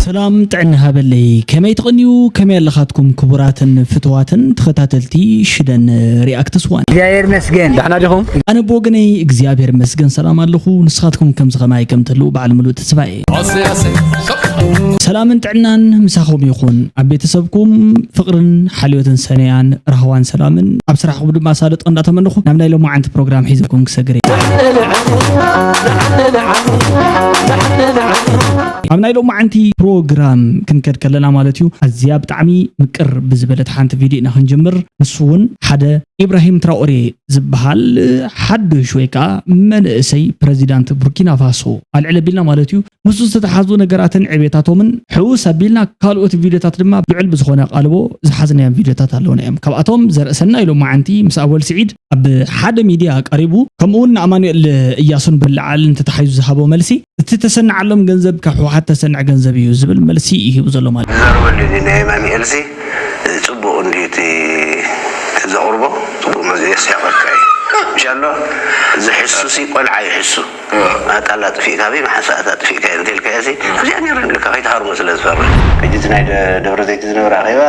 ሰላም ጥዕና ሃበለይ። ከመይ ትቕንዩ? ከመይ ኣለኻትኩም ክቡራትን ፍትዋትን ተኸታተልቲ ሽደን ሪኣክትስ ዋን? እግዚኣብሔር ይመስገን። ደሕና ዲኹም? ኣነ ብወገነይ እግዚኣብሔር ይመስገን ሰላም ኣለኹ። ንስኻትኩም ከምዚ ከማይ ከም ትህልዉ በዓል ምሉእ ተስፋ እየ። ሰላምን ጥዕናን ምሳኹም ይኹን። ኣብ ቤተሰብኩም ፍቕርን ሓልዮትን ሰነያን ራህዋን ሰላምን፣ ኣብ ስራሕኩም ድማ ኣሳልጦ እንዳተመነኹ ናብ ናይ ሎማዓንቲ ፕሮግራም ሒዘኩም ክሰግር እየ። ኣብ ናይ ሎማዓንቲ ፕሮግራም ክንከድ ከለና ማለት እዩ፣ ኣዝያ ብጣዕሚ ምቅር ብዝበለት ሓንቲ ቪድዮ ኢና ክንጅምር። ንሱ እውን ሓደ ኢብራሂም ትራኦሬ ዝበሃል ሓዱሽ ወይ ከዓ መንእሰይ ፕረዚዳንት ቡርኪና ፋሶ ኣልዕል ኣቢልና ማለት እዩ። ምስኡ ዝተተሓዙ ነገራትን ዕቤታቶምን ሕውስ ኣቢልና ካልኦት ቪድዮታት ድማ ልዑል ብዝኾነ ኣቓልቦ ዝሓዝናዮም ቪድዮታት ኣለውና እዮም። ካብኣቶም ዘርእሰና ኢሎም መዓንቲ ምስ ኣወል ስዒድ ኣብ ሓደ ሚድያ ቀሪቡ፣ ከምኡ እውን ንኣማኑኤል እያሱን በላዓልን ተታሒዙ ዝሃቦ መልሲ፣ እቲ ተሰንዓሎም ገንዘብ ካብ ህወሓት ተሰንዐ ገንዘብ እዩ ዝብል መልሲ እዩ ሂቡ ዘሎ ማለት እዩ። ዝዛረበሉ እዚ ናይ ኣማኑኤል ሲ ጽቡቕ እንድዩ እቲ ዘቕርቦ፣ ጽቡቕ መዚ የስሕቐካ እዩ። ምሻሎ ዝሕሱ ሲ ቆልዓ ይሕሱ። ኣጣል ኣጥፊእካ፣ ኣበይ መሓሳ ኣጥፊእካ እንተ ኢልካዮ ሲ፣ እዚኣ ነይሩ ኢልካ ከይትሃርሞ ስለ ዝፈርሕ። ሕጂ እቲ ናይ ደ-፣ ደብረ ዘይት ዝነበረ ኣኼባ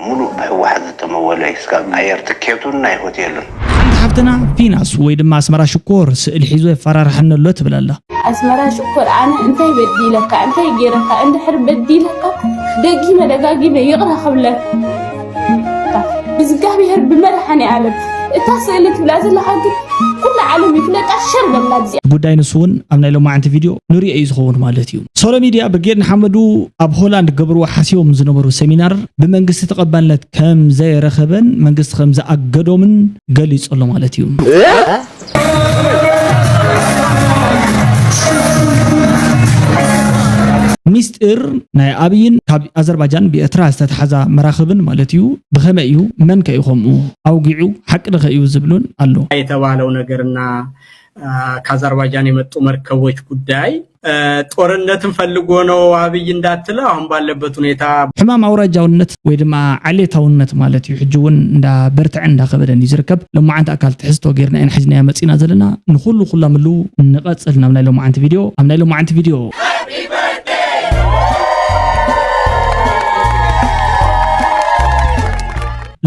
ሙሉእ ብህወሓት ዝተመወለ እዩ። እስካብ ኣየር ትኬቱን ናይ ሆቴሉን። ሓንቲ ሓፍትና ፊናስ ወይ ድማ ኣስመራ ሽኮር ስእሊ ሒዙ የፈራርሐኒ ኣሎ ትብል ኣላ። ኣስመራ ሽኮር፣ ኣነ እንታይ በዲለካ፣ እንታይ ገይረካ? እንድሕር በዲለካ ደጊመ ደጋጊመ ይቕረ ክብለካ። ብዝጋብሄር ብመድሓኒ ኣለም እታ ስእሊ ትብላ ዘለኻ ግን ኩሉ ዓለም ይፍለጣ፣ ሸር በላ እዚኣ። ጉዳይ ንሱ እውን ኣብ ናይ ሎማዓንቲ ቪድዮ ንሪኦ እዩ ዝኸውን ማለት እዩ። ሶሎ ሚድያ ብርጌድ ንሓመዱ ኣብ ሆላንድ ክገብርዎ ሓሲቦም ዝነበሩ ሰሚናር ብመንግስቲ ተቐባልነት ከም ዘየረኸበን መንግስቲ ከም ዝኣገዶምን ገሊጹ ኣሎ ማለት እዩ። ሚስጢር ናይ ኣብይን ካብ ኣዘርባጃን ብኤርትራ ዝተተሓዛ መራኽብን ማለት እዩ። ብኸመይ እዩ? መን ከ እዩ ከምኡ ኣውጊዑ? ሓቂ ዶ ከ እዩ ዝብሉን ኣሎ። የተባለው ነገርና፣ አ፣ ከአዘርባይጃን የመጡ መርከቦች ጉዳይ፣ አ፣ ጦርነትን ፈልጎ ነው አብይ እንዳትለው አሁን ባለበት ሁኔታ። ሕማም ኣውራጃውነት ወይ ድማ ዓሌታውነት ማለት እዩ። ሕጂ እውን እንዳ በርትዐን እንዳ ከበደን እዩ ዝርከብ። ሎማዓንቲ ኣካል ትሕዝቶ ጌርና ኢና ሒዝናዮ መጺና ዘለና። ንኹሉ ኩላምሉ ንቐጽል ናብ ናይ ሎማዓንቲ ቪድዮ። ኣብ ናይ ሎማዓንቲ ቪድዮ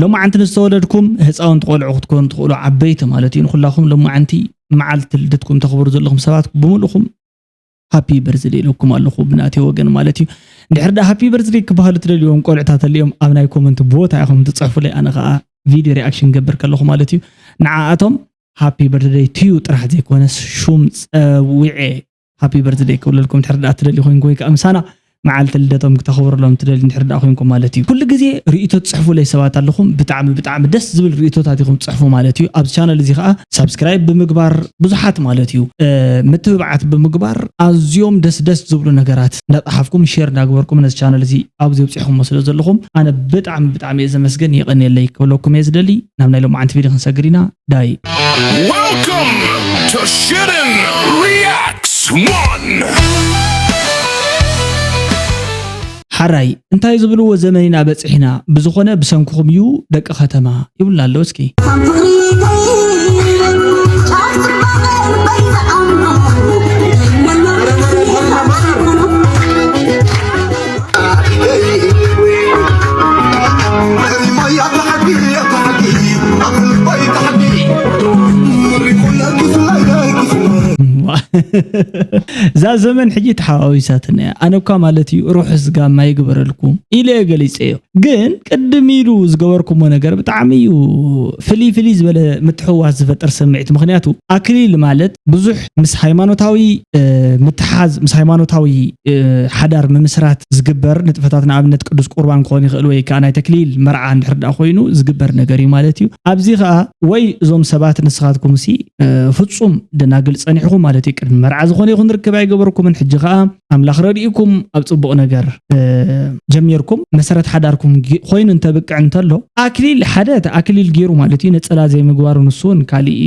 ሎማዓንቲ ንዝተወለድኩም ህፃውንቲ ቆልዑ ክትኮኑ ትኽእሉ፣ ዓበይቲ ማለት እዩ። ንኹላኹም ሎማዓንቲ መዓልቲ ልደትኩም ተኽብሩ ዘለኹም ሰባት ብምልእኹም ሃፒ በርዝደይ ኢለኩም ኣለኹ ብናተይ ወገን ማለት እዩ። እንድሕር ደኣ ሃፒ በርዝደይ ክበሃሉ ትደልዮም ቆልዕታት ተልዮም ኣብ ናይ ኮመንት ቦታ ኢኹም ትጽሕፉለይ፣ ኣነ ኸኣ ቪድዮ ሪኣክሽን ገብር ከለኹ ማለት እዩ። ንዓኣቶም ሃፒ በርዝደይ ትዩ ጥራሕ ዘይኮነስ ሹም ጸዊዐ ሃፒ በርዝደይ ክብለልኩም እንድሕር ደኣ ትደልዩ ኮይንኩም ወይ ከኣ ምሳና መዓልቲ ልደቶም ክተኽብሩሎም ትደልዩ እንድሕር ደኣ ኮይንኩም ማለት እዩ። ኩሉ ግዜ ርእይቶ ትጽሕፉለይ ሰባት ኣለኹም። ብጣዕሚ፣ ብጣዕሚ ደስ ዝብል ርእይቶታት ኢኹም ትጽሕፉ ማለት እዩ። ኣብዚ ቻነል እዚ ኸኣ ሳብስክራይብ ብምግባር ብዙሓት ማለት እዩ፣ እ፣ ምትብባዓት ብምግባር ኣዝዮም ደስ፣ ደስ ዝብሉ ነገራት እንዳጸሓፍኩም ሼር እንዳገበርኩም ነዚ ቻነል እዚ ኣብዚ ኣብጺሕኩሞ ስለ ዘለኹም ኣነ ብጣዕሚ፣ ብጣዕሚ እየ ዘመስግን። የቐንየለይ ክብለኩም እየ ዝደሊ። ናብ ናይ ሎማዓንቲ ቪድዮ ክንሰግር ኢና። ዳይ። Welcome to Shiden Reacts One። ሓራይ፣ እንታይ ዝብልዎ ዘመን ኢና በጺሕና። ብዝኾነ ብሰንክኹም እዩ ደቂ ከተማ ይብሉና ኣለዉ። እስኪ። እዛ ዘመን ሕጂ ተሓዋዊሳትና እያ። ኣነ እኳ ማለት እዩ ርሑስ ጋማ ይግበረልኩም ኢለ እየ ገሊጸዮ። ግን ቅድም ኢሉ ዝገበርኩሞ ነገር ብጣዕሚ እዩ ፍልይ ፍልይ ዝበለ ምትሕውዋስ ዝፈጥር ስምዒት። ምኽንያቱ ኣክሊል ማለት ብዙሕ ምስ ሃይማኖታዊ፣ እ፣ ምትሓዝ፣ ምስ ሃይማኖታዊ፣ እ፣ ሓዳር ምምስራት ዝግበር ንጥፈታት፣ ንኣብነት ቅዱስ ቁርባን ክኾን ይኽእል ወይ ከኣ ናይ ተክሊል መርዓ እንድሕር ደኣ ኮይኑ ዝግበር ነገር እዩ ማለት እዩ። ኣብዚ ኸኣ ወይ እዞም ሰባት ንስኻትኩምሲ፣ እ፣ ፍጹም ደናግል ጸኒሕኩም ማለት እዩ። ቅድሚ መርዓ ዝኾነ ይኹን ርክብ ኣይገበርኩምን፣ ሕጂ ኸኣ ኣምላኽ ረድኢኩም ኣብ ጽቡቕ ነገር እ፣ ጀሚርኩም መሰረት ሓዳርኩም ጌ- ኮይኑ እንተብቅዕ እንተሎ ኣክሊል ሓደ እቲ ኣክሊል ገይሩ ማለት እዩ ነጸላ ዘይምግባሩ ንሱ እውን ካሊእ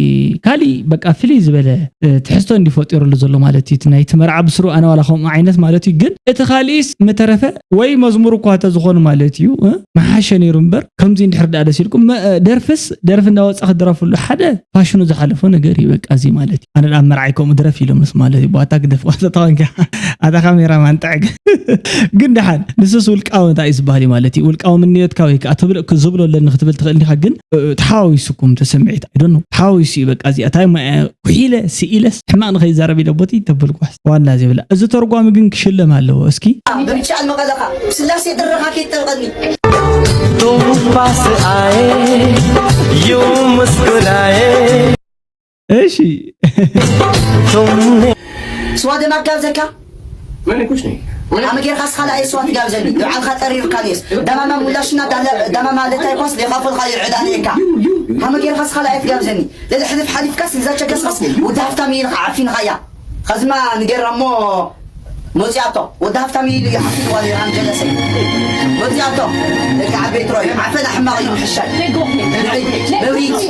ካሊእ በቃ ፍልይ ዝበለ እ፣ ትሕዝቶ እንዲ ፈጢሩሉ ዘሎ ማለት እዩ እቲ ናይቲ መርዓ ብስሩ ኣነ ዋላ ከምኡ ዓይነት ማለት እዩ ግን እቲ ካሊእስ ምተረፈ ወይ መዝሙር እኳ ተዝኾኑ ማለት እዩ እ፣ መሓሸ ነይሩ እምበር ከምዚ እንድሕር ደኣ ደስ ኢልኩም መ- ደርፍስ ደርፊ እንዳወጻ ክድረፍሉ ሓደ ፋሽኑ ዝሓለፎ ነገር እዩ በቃ እዚ ማለት እዩ ኣነ ደኣ መርዓይ ከምኡ ድረፍ ኢሎምስ ማለት እዩ ኣታ ግደፍ ኣታ ተዋንካ ኣታ ካሜራ ማን ጠዕግ ግን ደሓን ንስስ ውልቃዊ እንታይ እዩ ዝበሃል እዩ ማለት እዩ ውልቃዊ ምንዮትካ ወይ ከዓ ትብል ዝብሎ ኣለኒ ክትብል ትኽእል እንዲኻ ግን ተሓዋዊስኩም ተሰምዒት ኣይዶኖ ተሓዋዊሱ እዩ በቃ እዚኣ ታይ ኩሒለ ስኢለስ ሕማቕ ንኸይዛረብ ኢለ ቦቲ ተብል ጓስ ዋላ ዘይብላ እዚ ተርጓሚ ግን ክሽለም ኣለዎ እስኪ በምቻል መቐለኻ ስላሴ ድረኻ ከይትጠብቐኒ ጡባ ስኣየ ዩ ምስጉናየ እሺ ቱም ስዋ ደማ ጋብዘካ من يكوشني؟ من ሃመ ጌርካ ስኻ ለኣየ ስዋ ትጋብዘኒ ንብዓልካ ጠሪርካ ኔስ ዳማማ ሙላሽና ዳማማ ለታይ ኳስ ሌኻፈልካ ይዕዳንየካ ሃመ ጌርካ ስኻ ለኣየ ትጋብዘኒ ለልሕልፍ ሓሊፍካስ ንዛ ቸገስካስ ወዲ ሃፍታም ኢልካ ዓፊንኻያ ኸዝማ ንጌራ እሞ መፂኣቶ ወዲ ሃፍታም ኢሉ ይሓፍን ዋሊ ኣንጀለሰይ መፂኣቶ ደቂ ዓበይ ትሮይ ዓፈና ሕማቕ እዩ ምሕሻይ መብሪት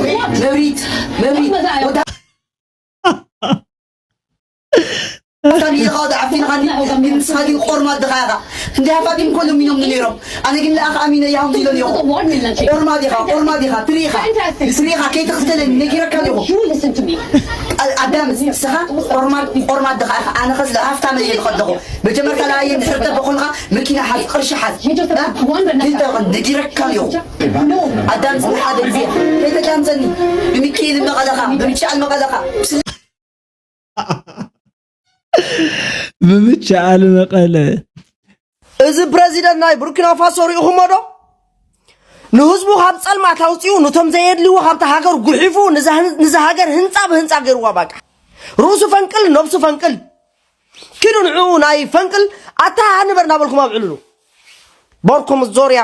መብሪት መብሪት ወዲ ሃፍታም ኢልካ ወዲ ዓፊንኻኒ ግን ንስኻ ግን ቆርማ ድኻ ኢኻ እንዲ ሃፋቲም ኮሎም ኢሎም ነይሮም ኣነ ግን ለኣኻ ኣሚነ ይሃም ኢሎ ኣለኹ ቆርማ ዲኻ ቆርማ ዲኻ ትሪኻ ትሪኻ ከይትኽተለኒ ነጊረካ ኣለኹ ኣዳም ስኻ ቆርማድ ቆርማድ ድኻ ኢኻ ኣነ ኸዚ ሃፍታም እየ ዝኸደኹ መጀመርታ ለኣየ እንድሕር ተበኹልኻ መኪና ሓዝ ቅርሺ ሓዝ ነጊረካ ኣለኹ ኣዳም ስለ ሓደ ግዜ ከይተዳምፀኒ ብሚካኤል መቐለኻ ብምቻል መቐለኻ ብምቻል መቐለ እዚ ፕረዚደንት ናይ ቡርኪና ፋሶ ሪኢኹሞ ዶ? ንህዝቡ ካብ ጸልማት ኣውጺኡ፣ ነቶም ዘየድልይዎ ካብታ ሃገር ጉሒፉ፣ ንዛ ህን- ንዛ ሃገር ህንጻ ብህንጻ ገይርዋ። ባቃ ርእሱ ፈንቅል ነብሱ ፈንቅል ኪዱ ንዕኡ ናይ ፈንቅል ኣታ ንበር እናበልኩም ኣብዕልሉ። ቦርኩም ዞርያ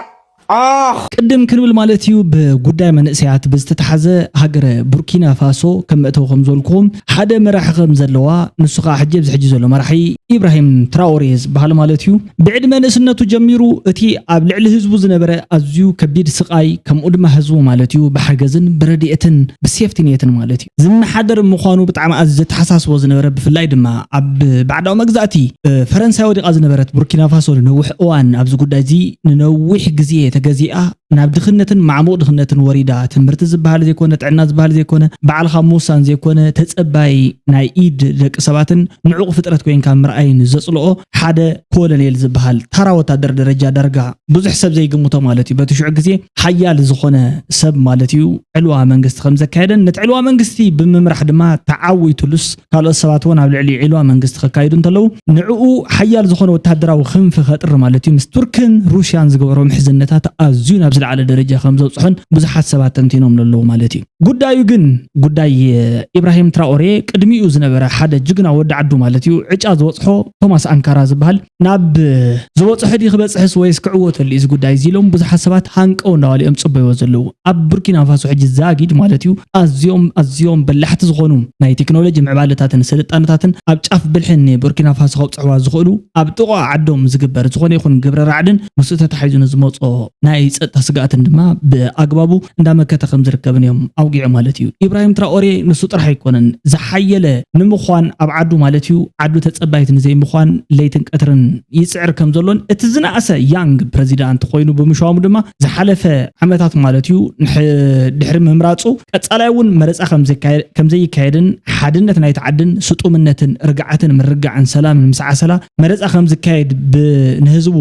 ኣኽ ቅድም ክንብል ማለት እዩ ብጉዳይ መንእሰያት ብዝተተሓዘ ሃገረ ቡርኪና ፋሶ ከም መእተዊ ከም ዝበልኩኹም ሓደ መራሒ ከም ዘለዋ ንሱ ከዓ ሕጂ ኣብዚ ሕጂ ዘሎ መራሒ ኢብራሂም ትራኦሬ ዝበሃል ማለት እዩ ብዕድመ ንእስነቱ ጀሚሩ እቲ ኣብ ልዕሊ ህዝቡ ዝነበረ ኣዝዩ ከቢድ ስቓይ ከምኡ ድማ ህዝቡ ማለት እዩ ብሓገዝን ብረድኤትን ብሴፍቲኔትን ማለት እዩ ዝመሓደር ምዃኑ ብጣዕሚ ኣዝዩ ዘተሓሳስቦ ዝነበረ ብፍላይ ድማ ኣብ ባዕዳዊ መግዛእቲ ፈረንሳይ ወዲቓ ዝነበረት ቡርኪና ፋሶ ንነዊሕ እዋን ኣብዚ ጉዳይ እዚ ንነዊሕ ግዜ ተገዚኣ ናብ ድኽነትን ማዕሙቕ ድኽነትን ወሪዳ ትምህርቲ ዝበሃል ዘይኮነ ጥዕና ዝበሃል ዘይኮነ ባዕልኻ ምውሳን ዘይኮነ ተጸባይ ናይ ኢድ ደቂ ሰባትን ንዑቕ ፍጥረት ኮይንካ ምርኣይን ዘጽልኦ ሓደ ኮሎኔል ዝበሃል ተራ ወታደር ደረጃ ዳርጋ ብዙሕ ሰብ ዘይግምቶ ማለት እዩ በቲ ሽዑ ግዜ ሓያል ዝኾነ ሰብ ማለት እዩ ዕልዋ መንግስቲ ከም ዘካየደን ነቲ ዕልዋ መንግስቲ ብምምራሕ ድማ ተዓዊቱሉስ ካልኦት ሰባት እውን ኣብ ልዕሊ ዕልዋ መንግስቲ ከካይዱ እንተለዉ ንዕኡ ሓያል ዝኾነ ወታደራዊ ክንፊ ከጥሪ ማለት እዩ ምስ ቱርክን ሩስያን ዝገበሮ ምሕዝነታት ኣዝዩ ናብ ዝለዓለ ደረጃ ከም ዘብፅሖን ብዙሓት ሰባት ተንቲኖም ኣለዉ ማለት እዩ ጉዳዩ ግን ጉዳይ ኢብራሂም ትራኦሬ ቅድሚኡ ዝነበረ ሓደ ጅግና ወዲ ዓዱ ማለት እዩ ዕጫ ዝበፅሖ ቶማስ ኣንካራ ዝበሃል ናብ ዝበፅሖ ድዩ ክበፅሕስ ወይስ ክዕወተሉ እዩ እዚ ጉዳይ እዚ ኢሎም ብዙሓት ሰባት ሃንቀው እንዳባሉ እዮም ፅበይዎ ዘለዉ ኣብ ቡርኪና ፋሶ ሕጂ ዛጊድ ማለት እዩ ኣዝዮም ኣዝዮም በላሕቲ ዝኾኑ ናይ ቴክኖሎጂ ምዕባለታትን ስልጣነታትን ኣብ ጫፍ ብልሒ ንቡርኪና ፋሶ ከብፅሕዋ ዝኽእሉ ኣብ ጥቓ ዓዶም ዝግበር ዝኾነ ይኹን ግብረ ራዕድን ምስኡ ተታሒዙ ንዝመፅኦ ናይ ፀጥታ ስግኣትን ድማ ብኣግባቡ እንዳመከተ ከም ዝርከብን እዮም ኣውጊዑ ማለት እዩ ኢብራሂም ትራኦሬ ንሱ ጥራሕ ኣይኮነን ዝሓየለ ንምዃን ኣብ ዓዱ ማለት እዩ ዓዱ ተፀባይት ንዘይምዃን ለይትን ቀትርን ይፅዕር ከም ዘሎን እቲ ዝነኣሰ ያንግ ፕረዚዳንት ኮይኑ ብምሻሙ ድማ ዝሓለፈ ዓመታት ማለት እዩ ድሕሪ ምህምራፁ ቀፃላይ እውን መረፃ ከም ዘይካየድን ሓድነት ናይቲ ዓድን ስጡምነትን ርግዓትን ምርግጋዕን ሰላምን ምስ ዓሰላ መረፃ ከም ዝካየድ ንህዝቡ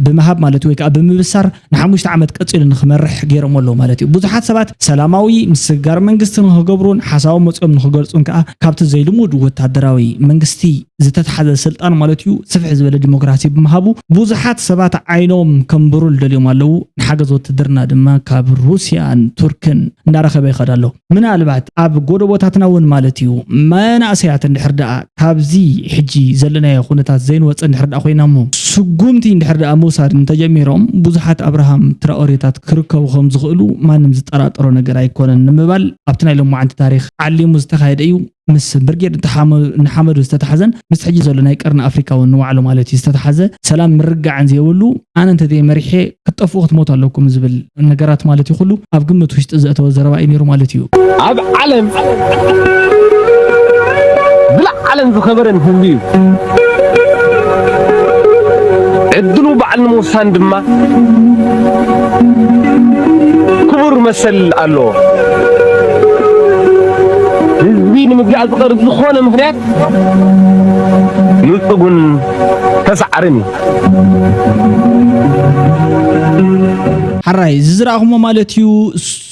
ብምሃብ ማለት ወይ ከዓ ብምብሳር ንሓሙሽተ ዓመት ቀፂሉ ንክመርሕ ገይሮሞ ኣለዉ ማለት እዩ ብዙሓት ሰባት ሰላማዊ ምስግጋር መንግስቲ ንክገብሩን ሓሳቦም መፅኦም ንክገልፁን ከዓ ካብቲ ዘይልሙድ ወታደራዊ መንግስቲ ዝተትሓዘ ስልጣን ማለት እዩ ስፍሕ ዝበለ ዲሞክራሲ ብምሃቡ ብዙሓት ሰባት ዓይኖም ከም ብሩር ደልዮም ኣለዉ ንሓገዝ ውትድርና ድማ ካብ ሩስያን ቱርክን እንዳረኸበ ይኸድ ኣሎ ምናልባት ኣብ ጎደቦታትና እውን ማለት እዩ መናእሰያት እንድሕር ደኣ ካብዚ ሕጂ ዘለናዮ ኩነታት ዘይንወፀ እንድሕር ደኣ ኮይና እሞ ስጉምቲ እንድሕር ደኣ ምውሳድ እንተጀሚሮም ብዙሓት ኣብርሃም ትራኦሬታት ክርከቡ ከም ዝኽእሉ ማንም ዝጠራጠሮ ነገር ኣይኮነን ንምባል ኣብቲ ናይ ሎማዓንቲ ታሪክ ዓሊሙ ዝተኻየደ እዩ ምስ ብርጌድ ንሓመ-፣ ንሓመዱ ዝተታሕዘን ምስ ሕጂ ዘሎ ናይ ቀርኒ ኣፍሪካ እውን ንባዕሉ ማለት እዩ ዝተታሓዘ ሰላም ምርግጋዕን ዘይብሉ ኣነ እንተዘይመሪሐ ክትጠፍኡ ክትሞቱ ኣለኩም ዝብል ነገራት ማለት እዩ ኩሉ ኣብ ግምት ውሽጢ ዘእተወ ዘረባ እዩ ነይሩ ማለት እዩ። ኣብ ዓለም ዝለዓለን ዝኸበረን ህዝቢ እዩ። ዕድሉ ባዕሉ ንምውሳን ድማ ክቡር መሰል ኣለዎ። ህዝቢ ንምግዛእ ዝቐርብ ዝኾነ ምኽንያት ንጹጉን ተሳዓርን እዩ። ሓራይ፣ እዚ ዝረኣኹሞ ማለት እዩ፣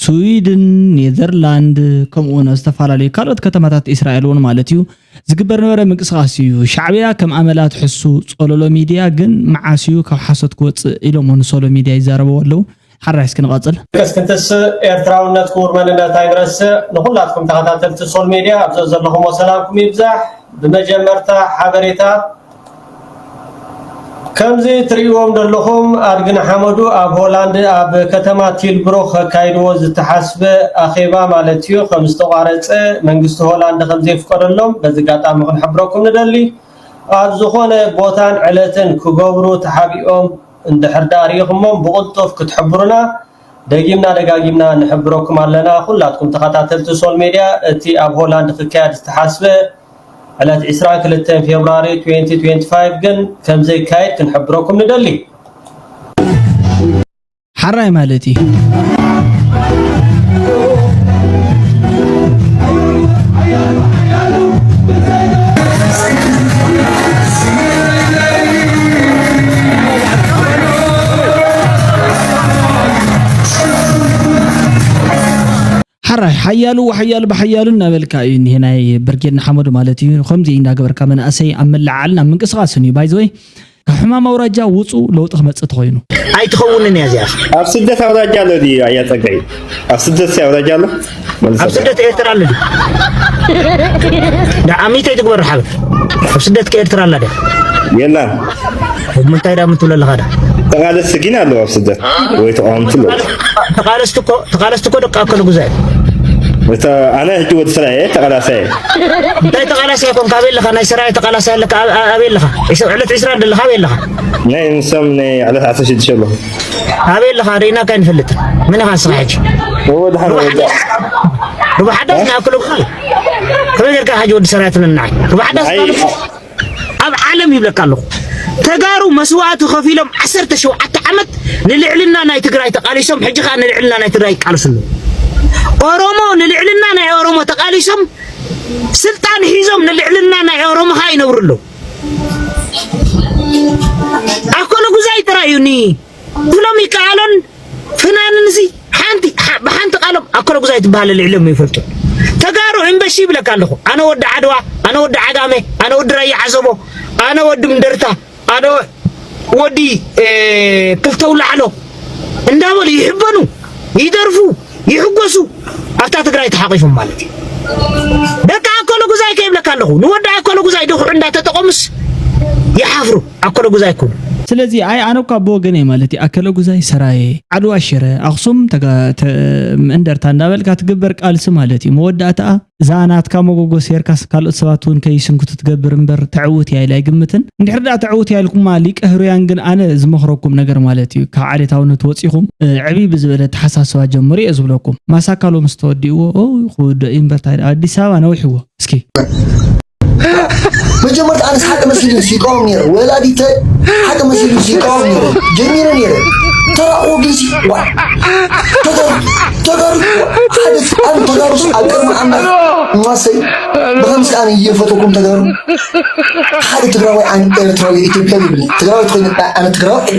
ስዊድን፣ ኔዘርላንድ፣ ከምኡ እውን ኣብ ዝተፈላለዩ ካልኦት ከተማታት እስራኤል እውን ማለት እዩ፣ ዝግበር ነበረ ምንቅስቓስ እዩ። ሻዕብያ ከም ኣመላ ትሕሱ፣ ጸሎሎ ሚድያ ግን መዓስ እዩ ካብ ሓሶት ክወጽእ ኢሎም እውን ሶሎ ሚድያ ይዛረበው ኣለዉ። ሓራይ እስኪ ንቐጽል። ቀስ ክንትስእ ኤርትራውነት ክቡር መንነት ኣይንረስእ። ንኹላትኩም ተኸታተልቲ ሶል ሜድያ ኣብ ዘዘለኹሞ ሰላምኩም ይብዛሕ። ብመጀመርታ ሓበሬታ ከምዚ ትርእይዎም ዘለኹም ኣድግን ሓመዱ ኣብ ሆላንድ ኣብ ከተማ ቲልብሩክ ከካይድዎ ዝተሓስበ ኣኼባ ማለት እዩ ከም ዝተቋረጸ መንግስቲ ሆላንድ ከም ዘየፍቀደሎም በዚ ኣጋጣሚ ክንሕብረኩም ንደሊ። ኣብ ዝኾነ ቦታን ዕለትን ክገብሩ ተሓቢኦም እንድሕር ደኣ ርኢኹሞም ብቕልጡፍ ክትሕብሩና ደጊምና ደጋጊምና ንሕብረኩም ኣለና። ኩላትኩም ተኸታተልቲ ሶል ሜድያ እቲ ኣብ ሆላንድ ክካየድ ዝተሓስበ ዕለት ዕስራን ክልተን ፌብራሪ ትዌንቲ ትዌንቲ ፋይቭ ግን ከም ዘይካየድ ክንሕብረኩም ንደሊ። ሓራይ ማለት እዩ። ሓራይ ሓያሉ ሓያሉ ብሓያሉ እናበልካ እዩ እኒሄ ናይ ብርጌድ ንሓመዱ ማለት እዩ። ከምዚ እንዳገበርካ መናእሰይ ኣብ መለዓዓልን ኣብ ምንቅስቓስን እዩ። ባይዘወይ ካብ ሕማም ኣውራጃ ውፁ ለውጢ ክመፅእ ተኾይኑ። ኣይትኸውንን እያ እዚኣ። ኣብ ስደት ኣውራጃ ኣሎ ድዩ ኣያ ጸጋይ? ኣብ ስደት ኣውራጃ ኣሎ? መልሰ። ኣብ ስደት ኤርትራ ኣሎ ድዩ? ዳ ዓሚተይ ትግበር ሓበ። ኣብ ስደት ከኤርትራ ኣላ ድያ? የላን። ምንታይ ዳ ምትብሎ ኣለኻ ዳ? ተቓለስቲ ግን ኣለዉ ኣብ ስደት ወይ ተቓወምቲ ኣለዉ። ተቓለስቲ እኮ፣ ተቓለስቲ እኮ ደቂ ኣከለ ጉዛይ። እታ ኣነ ሕጂ ወዲ ስራ እየ፣ ተቓላሳይ እየ። እንታይ ተቓላሳይ ኮንካ? ኣበይ ኣለኻ? ናይ ስራይ ተቓላሳይ ኣለካ? ኣብ-፣ ኣብ-፣ ኣበይ ኣለኻ? ዕስ-፣ ዕለት ዕስራ ኣለኻ? ኣበይ ኣለኻ? ናይ ንሶም ናይ ዕለት ዓሰርተ ሽዱሽተ ኣለኹ። ኣበይ ኣለኻ? ርኢናካ ኣይንፈልጥን። መን ኢኻ ንስኻ ሕጂ? እወ፣ ድሓን ሩባ ወዳ። ሓዳስ፣ ሩባ ሓዳስ እ? ናይ ኣከለ ጉዛይ። ከመይ ጌርካ ሕጂ ወዲ ስራ ትብለኒ ንዓይ? ሩባ ሓዳስ ኣይ፣ ማለት ኣብ ዓለም ይብለካ ኣለኹ። ተጋሩ መስዋእቲ ከፊሎም ዓሰርተ ሸውዓተ ዓመት ንልዕልና ናይ ትግራይ ተቃሊሶም፣ ሕጂ ከዓ ንልዕልና ናይ ትግራይ ይቃለሱ ኣለዉ። ኦሮሞ ንልዕልና ናይ ኦሮሞ ተቃሊሶም ስልጣን ሒዞም ንልዕልና ናይ ኦሮሞ ከዓ ይነብሩ ኣለዉ። ኣኮለ ጉዛይ ጥራይ እዩ ኒ ክሎም ይከኣሎን ፍናንን እዚ ሓንቲ፣ ሓ-፣ ብሓንቲ ቃሎም ኣኮለ ጉዛይ ትበሃል ልዕሎም ይፈልጡ። ተጋሩ እምበሺ ይብለካ ኣለኹ። ኣነ ወዲ ዓድዋ፣ ኣነ ወዲ ዓጋመ፣ ኣነ ወዲ ራያ ዓዘቦ፣ ኣነ ወዲ ምደርታ፣ ኣነ ወዲ፣ እ፣ ክልተ ውላዕሎ እንዳበሉ ይሕበኑ፣ ይደርፉ፣ ይሕጎሱ። ኣብታ ትግራይ ተሓቂፎም ማለት እዩ። ደቂ ኣኮለ ጉዛይ ከይብለካ ኣለኹ። ንወዲ ኣኮለ ጉዛይ ድኹዕ እንዳተጠቐሙስ ይሓፍሩ። ኣኮለ ጉዛይ ክብሉ። ስለዚ ኣይ ኣነ እኳ ብወገነይ ማለት እዩ ኣከለ ጉዛይ ሰራየ፣ ዓድዋ ሽረ፣ ኣኽሱም ተጋ-፣ ተ-፣ እንደርታ እንዳበልካ ትግበር ቃልሲ ማለት እዩ። መወዳእታኣ እዛ ናትካ መጎጎ ሴርካስ ካልኦት ሰባት እውን ከይስንክቱ ትገብር እምበር ተዕውት እያ ኢለ ኣይግምትን። እንድሕር ደኣ ተዕውት እያ ኢልኩማ ሊቀ ህሩያን ግን ኣነ ዝመኽረኩም ነገር ማለት እዩ ካብ ዓሌታውነት ወፂኹም፣ እ፣ ዕብይ ብዝበለ ተሓሳስባ ጀምሩ እየ ዝብለኩም። ማሳካ ሎምስ ተወዲእዎ፣ ኦ፣ ክውደእ እዩ እምበር ታይ-፣ ኣዲስ ኣበባ ነዊሕዎ። እስኪ። መጀመርታ ኣነስ ሓቂ መሲሉን ሲቃወም ነይረ። ወላዲተ ሓቂ መሲሉን ሲቃወም ነይረ። ጀሚረ ነይረ። ተራእዎ ግን ሲ-፣ ዋ። ተጋሩ፣ ተጋሩ፣ ዋ። ሓደ ኣነ ተጋሩስ ኣብ ቅድሚ ኣምላኽ ማሰይ ብኸምዚ ኣነ እየፈተኩም ተጋሩ። ሓደ ትግራዋይ ኣነ ኤርትራዊ ኢትዮጵያዊ ይብለኒ። ትግራዋይ ትኾይኑ ኣነ ትግራዋይ።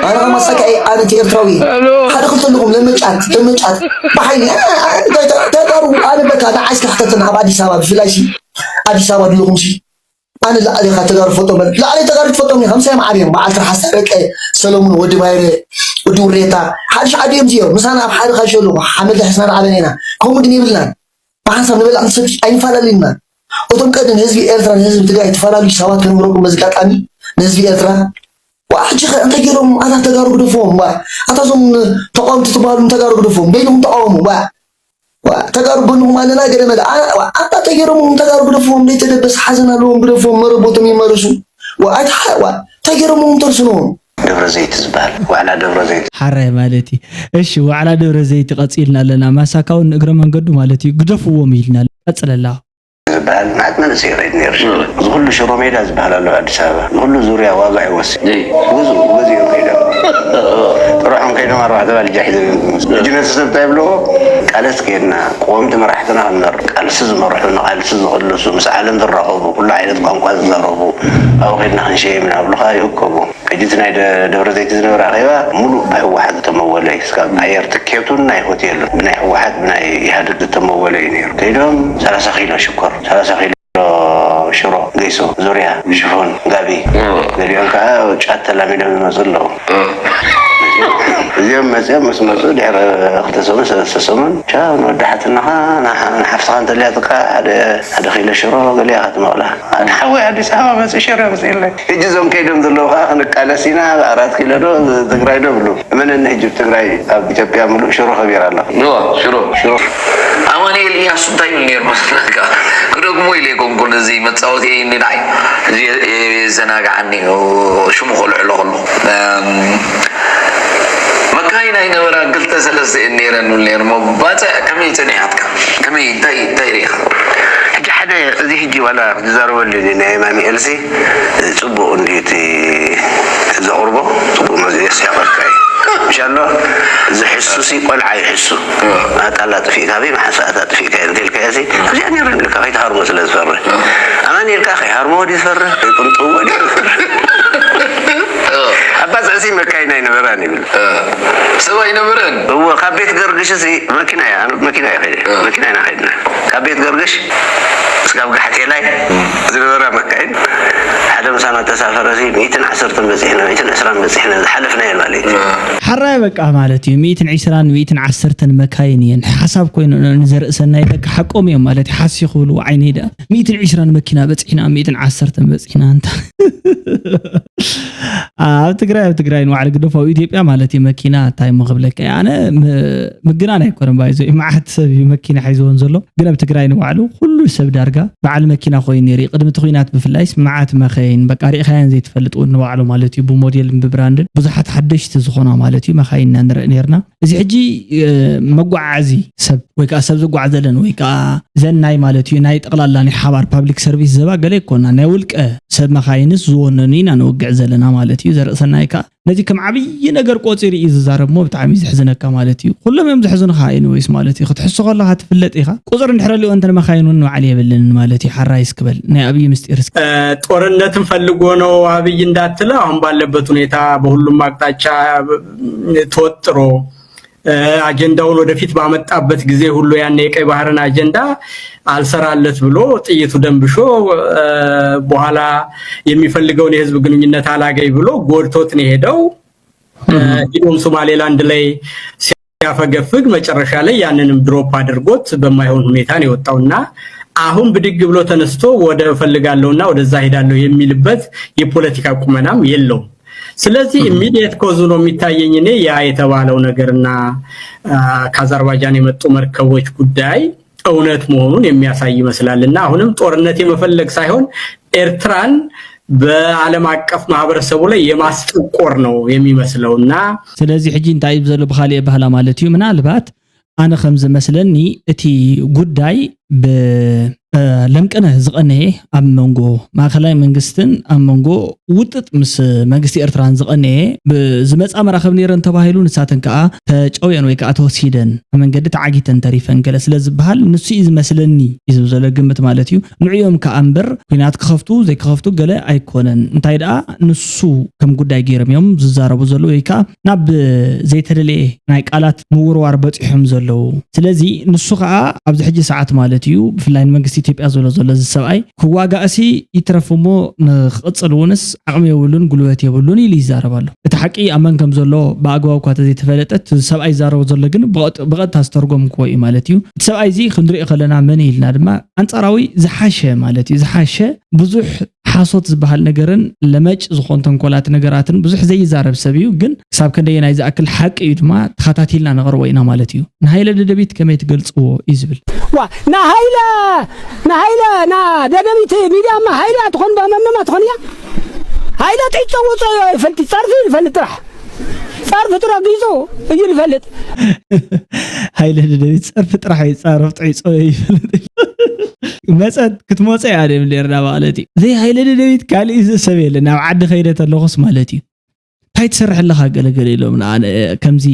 ኣነ ከማሳካ እየ፣ ኣነ እቲ ኤርትራዊ እየ። ሓደ ክልተ ኣለኹም ለመጫት፣ ለመጫት። ብሓይሊ፣ ኣነ፣ ኣነ፣ እንታይ ተ-፣ ተጋሩ፣ ኣነ በቃ ንዓይ እስኪ ሕተተና ኣብ ኣዲስ ኣበባ ብፍላይ ሲ፣ ኣዲስ ኣበባ ድለኹም ሲ፣ ኣነ ላዕሊ ኢኻ ተጋሩ ትፈልጦም በል። ላዕሊ ተጋሩ ትፈልጦም ኢኻ። ምሳይ ማዕር እዮም። በዓል ትርሓስ ታረቀ፣ ሰለሙን፣ ወዲ ባይረ፣ ወዲ ውሬታ። ሓድሽ ዓዲ እዮም እዚኦም። ምሳና ኣብ ሓደ ካሾ ኣለዉ። ሓመድ ልሕስና ንዓበን ኢና። ከምኡ ግን የብልናን። ብሓንሳብ ንበልዕ ንሰቲ ኣይንፈላለዩና። እቶም ቀደም ህዝቢ ኤርትራ ንህዝቢ ትግራይ ተፈላለዩ ሰባት ከንብረኩም በዚ ኣጋጣሚ ንህዝቢ ኤርትራ። ዋ፣ ሕጂ ኸ እንታይ ገይሮም? ኣታ ተጋሩ ግደፍዎም፣ ዋ። ኣታ እዞም ተቃወምቲ ትበሃሉ ንተጋሩ ግደፍዎም። በይንኹም ተቃወሙ፣ ዋ። ዋ፣ ተጋሩ ጎንኹም ኣለና፣ ገለ መለ። ኣ-፣ ዋ፣ ኣታ ተገይሮም ተጋሩ ግደፍዎም፣ ዘይተደበስ ሓዘን ኣለዎም፣ ግደፍዎም፣ መረቦቶም ይመለሱ። ዋ፣ ኣይትሓ-፣ ዋ፣ ተገይሮም ተርስንዎም። ደብረ ዘይት ዝበሃል፣ ዋዕላ ደብረ ዘይት። ሓራይ ማለት እዩ። እሺ፣ ዋዕላ ደብረ ዘይት ቀፂልና ኣለና። ማሳካውን እግረ መንገዱ ማለት እዩ፣ ግደፍዎም ኢልና ኣሎ። ቀፅለላ። ዝበሃል መዓት መንእሰይ ይኸይድ ነይሩ። እዚ ኩሉ ሽሮ ሜዳ ዝበሃል ኣሎ ኣብ ኣዲስ ኣበባ። ንኩሉ ዙርያ ዋጋ ይወስድ። እይ። ግዙ፣ ገዚኦም ከይዶም። ጥርሖም ከይዶም ኣርባዕተ ባልጃ ሒዞም እዮም ዝመፁ። ሕጂ ነቲ ሰብ እንታይ ይብልዎ? ቃለስ ከይድና፣ ቀወምቲ መራሕትና ክንመርጥ፣ ቃልሲ ዝመርሑ፣ ንቃልሲ ዝቕልሱ፣ ምስ ዓለም ዝራኸቡ፣ ኩሉ ዓይነት ቋንቋ ዝዛረቡ፣ ኣብኡ ከይድና ክንሸይም ኢና ብሉኻ ይእከቡ። ሕጂ እቲ ናይ ደ-፣ ደብረ ዘይት ዝነበረ ኣኼባ ሙሉእ ብህወሓት ዝተመወለ እዩ። እስካብ ኣየር ትኬቱን ናይ ሆቴሉን ብናይ ህወሓት ብናይ ኢህኣዴግ ዝተመወለ እዩ ነይሩ። ከይዶም ሰላሳ ኪሎ ሽኮር፣ ሰላሳ ኪሎ ሽሮ፣ ገይሶ፣ ዙርያ፣ ሽፎን፣ ጋቢ፣ እዎ። ገሊኦም ከዓ ጫት ተላሚዶም ይመፁ ኣለዉ። እዎ። እዚኦም መፂኦም ምስ መፁ ድሕሪ ክልተ ሰሙን፣ ሰለስተ ሰሙን፣ ቻው፣ ንወዳሓትናኻ፣ ንሓ-፣ ንሓፍትኻ እንተልያትካ ሓደ፣ ሓደ ኪሎ ሽሮ ገሊኣ ክትመቕላ። ሓደ ሓወይ ኣዲስ ኣበባ መፂኡ ሽሮ የምፅእለይ። ሕጂ እዞም ከይዶም ዘለዉ ከዓ ክንቃለስ ኢና፣ ኣብ ኣራት ኪሎ ዶ ትግራይ ዶ ብሉ። እመነኒ፣ ሕጂ ኣብ ትግራይ፣ ኣብ ኢትዮጵያ ምሉእ ሽሮ ከቢራ ኣሎ። እዋ፣ ሽሮ። ሽሮ። ኣማኑኤል እያሱ እንታይ ይብል ነይሩ መሰለካ? ክደግሞ ኢለ ኣይኮንኩን፣ እዚ መጻወቲ እዩ ንዓይ። እዚ የዘናግዓኒ እዩ፣ ሽሙ ከልዕሎ ከለኹ። እም፣ መካይን ኣይነበራን፣ ክልተ ሰለስተ እየን ነይረን ይብል ነይሩ። እሞ ባጽዕ ከመይ ጸኒሓትካ? ከመይ፣ እንታይ፣ እንታይ ርኢኻ? ሕጂ ሓደ፣ እዚ ሕጂ ዋላ ዝዛረበሉ እዩ ናይ ኣማኑኤል ሲ፣ ጽቡቕ እንድዩ እቲ ዘቕርቦ፣ ጽቡቕ መዚ-፣ የስሕቐካ እዩ። ምሻሎ፣ ዝሕሱ ሲ ቆልዓ ይሕሱ። ኣጣል ኣጥፊእካ፣ ኣበይ መሓሳእታ ኣጥፊእካ እንተ ኢልካዮ ሲ፣ ኣብዚኣ ነይረ ኢልካ ከይትሃርሞ ስለ ዝፈርህ። ኣማኑኤል ከኣ ከይሃርሞ ድዩ ዝፈርህ? ከይቅንጥዎ ድዩ ዝፈርህ? ኣባጽዕ ሲ መካይን ኣይነበራን ይብል። ሰብ ኣይነበረን። እዎ፣ ካብ ቤት ገርግሽ ሲ መኪና እያ፣ ኣነ መኪና እየ ከይደ። መኪና ኢና ከይድና። ካብ ቤት ገርግሽ እስካብ ጋሕቴላይ ዝነበራ መካይን፣ ሓደ ምሳና ተሳፈረ ሲ፣ ሚእትን ዓሰርተን በጺሕና፣ ሚእትን ዕስራን በጺሕና፣ ዝሓለፍናየን ማለት እዩ። ሓራይ በቃ ማለት እዩ። ሚእትን ዕስራን ሚእትን ዓሰርተን መካይን እየን። ሓሳብ ኮይኑ ን-፣ ንዘርእሰናይ በቃ ሓቆም እዮም ማለት እዩ። ሓሲ ክብሉ ዓይነይ ደኣ። ሚእትን ዕስራን መኪና በጺሕና፣ ሚእትን ዓሰርተን በጺሕና እንታ። ኣብ ትግራይ፣ ኣብ ትግራይ ንባዕሉ ግደፎ፣ ኣብ ኢትዮጵያ ማለት እዩ መኪና እንታይ እሞ ክብለካ እየ። ኣነ ም-፣ ምግናን ኣይኮነን ባይዞ፣ መዓት ሰብ እዩ መኪና ሒዝዎን ዘሎ። ግን ኣብ ትግራይ ንባዕሉ ኩሉ ሰብ ዳርጋ በዓል መኪና ኮይኑ ነይሩ። ቅድሚ እቲ ኲናት ብፍላይስ መዓት መኻይን፣ በቃ ሪእኻየን ዘይትፈልጥ እውን ንባዕሉ ማለት እዩ፣ ብሞዴልን ብብራንድን ብዙሓት ሓደሽቲ ዝኾና ማለት እዩ መኻይን ኢና ንርኢ ነይርና። እዚ ሕጂ፣ እ፣ መጓዓዓዚ ሰብ ወይ ከዓ ሰብ ዝጓዓዘለን ወይ ከዓ ዘን ናይ ማለት እዩ ናይ ጠቕላላ ናይ ሓባር ፓብሊክ ሰርቪስ ዘባ ገለ ኣይኮና፣ ናይ ውልቀ ሰብ መኻይንስ ዝወነኑ ኢና ንወግዕ ዘለና ማለት እዩ። ዘርእሰናይ ከዓ ነዚ ከም ዓብዪ ነገር ቆፂሩ እዩ ዝዛረብ እሞ ብጣዕሚ እዩ ዘሕዝነካ ማለት እዩ። ኩሎም እዮም ዘሕዝኑኻ ኤኒዌይስ ማለት እዩ። ክትሕሱ ከለኻ ትፍለጥ ኢኻ። ቁፅሪ እንድሕር ኣልዮ እንተ መኻይን እውን ንባዕል የብልን ማለት እዩ። ሓራይ እስክበል ናይ ኣብዪ ምስጢር እስኪ። እ፣ ጦርነትን ፈልጎ ነው አብይ እንዳትለው፣ አሁን ባለበት ሁኔታ በሁሉም አቅጣጫ ተወጥሮ፣ እ፣ አጀንዳውን ወደፊት ባመጣበት ጊዜ ሁሉ ያን የቀይ ባህርን አጀንዳ አልሰራለት ብሎ ጥይቱ ደንብሾ፣ እ፣ በኋላ የሚፈልገውን የህዝብ ግንኙነት አላገኝ ብሎ ጎድቶት ነው የሄደው። እ፣ እህ። ሂዶም ሶማሌላንድ ላይ ሲያፈገፍግ መጨረሻ ላይ ያንንም ድሮፕ አድርጎት በማይሆን ሁኔታ ነው የወጣውና አሁን ብድግ ብሎ ተነስቶ ወደ እፈልጋለሁና ወደዛ ሄዳለሁ የሚልበት የፖለቲካ ቁመናም የለውም። ስለዚህ እህ። ኢሚዲየት ኮዝ ሆኖ የሚታየኝ እኔ ያ የተባለው ነገርና፣ አ፣ ከአዘርባይጃን የመጡ መርከቦች ጉዳይ እውነት መሆኑን የሚያሳይ ይመስላል። እና አሁንም ጦርነት የመፈለግ ሳይሆን ኤርትራን በዓለም አቀፍ ማህበረሰቡ ላይ የማስጠቆር ነው የሚመስለው። እና ስለዚህ ሕጂ እንታይ እዩ ዘሎ ብኻልእ ባህላ ማለት እዩ፣ ምናልባት ኣነ ከም ዝመስለኒ እቲ ጉዳይ ብ-፣ እ፣ ለምቅነ ዝቐነየ ኣብ መንጎ ማእከላይ መንግስትን ኣብ መንጎ ውጥጥ ምስ መንግስቲ ኤርትራን ዝቐነየ ብ-፣ ዝመጻ መራኸብ ነይረን ተባሂሉ ንሳተን ከኣ ተጨውየን ወይ ከኣ ተወሲደን ኣብ መንገዲ ተዓጊተን ተሪፈን ገለ ስለ ዝበሃል ንሱ እዩ ዝመስለኒ እዩ ዝብል ዘሎ ግምት ማለት እዩ። ንዕኦም ከኣ እምበር ኲናት ክኸፍቱ ዘይክኸፍቱ ገለ ኣይኮነን። እንታይ ደኣ ንሱ ከም ጉዳይ ገይሮም እዮም ዝዛረቡ ዘለዉ ወይ ከኣ ናብ ዘይተደለየ ናይ ቃላት ምውርዋር በጺሖም ዘለዉ። ስለዚ ንሱ ከኣ ኣብዚ ሕጂ ሰዓት ማለት እዩ ብፍላይ ንመንግስቲ ኢትዮጵያ ዝብሎ ዘሎ እዚ ሰብኣይ ክዋጋእሲ ይትረፍ እሞ ንክቕጽል እውንስ ዓቕሚ የብሉን ጉልበት የብሉን ኢሉ ይዛረብ ኣሎ። እቲ ሓቂ ኣብ መን ከም ዘሎ ብኣግባቡ እኳ ተዘይተፈለጠ እቲ ሰብኣይ ዝዛረቦ ዘሎ ግን ብቐጥ-፣ ብቐጥታ ዝተርጎምክዎ እዩ ማለት እዩ። እቲ ሰብኣይ እዚ ክንሪኦ ከለና መን እዩ ኢልና ድማ ኣንጻራዊ ዝሓሸ ማለት እዩ ዝሓሸ ብዙሕ ሓሶት ዝበሃል ነገርን ለመጭ ዝኾን ተንኮላት ነገራትን ብዙሕ ዘይዛረብ ሰብ እዩ። ግን ክሳብ ክንደየናይ ዝኣክል ሓቂ እዩ ድማ ተኸታቲልና ነቕርቦ ኢና ማለት እዩ። ንሃይለ ደደቢት ከመይ ትገልጽዎ እዩ ዝብል። ዋ ንሃይለ ንሃይለ ና ደደቢት ሚድያማ ሃይለ ትኾን ባመመማ ትኾን እያ። ሃይለ ጥይት ጸውጾ ይፈልጥ ጸርፊ ይፈልጥ ጥራሕ ጸርፊ ጥራሕ ጊጹ እዩ ይፈልጥ። ሃይለ ደደቢት ጸርፊ ጥራሕ ይጻረፍ ጥዒጾ ይፈልጥ። መጸት ክትመጸ እያ ደብል ኔርና ማለት እዩ። ዘይ ሃይለ ደደቢት ካልእ ሰብ የለን። ናብ ዓዲ ከይደ ተለኹስ ማለት እዩ። እንታይ ትሰርሕ ኣለኻ ገለ ገለ ኢሎም ንኣነ ከምዚ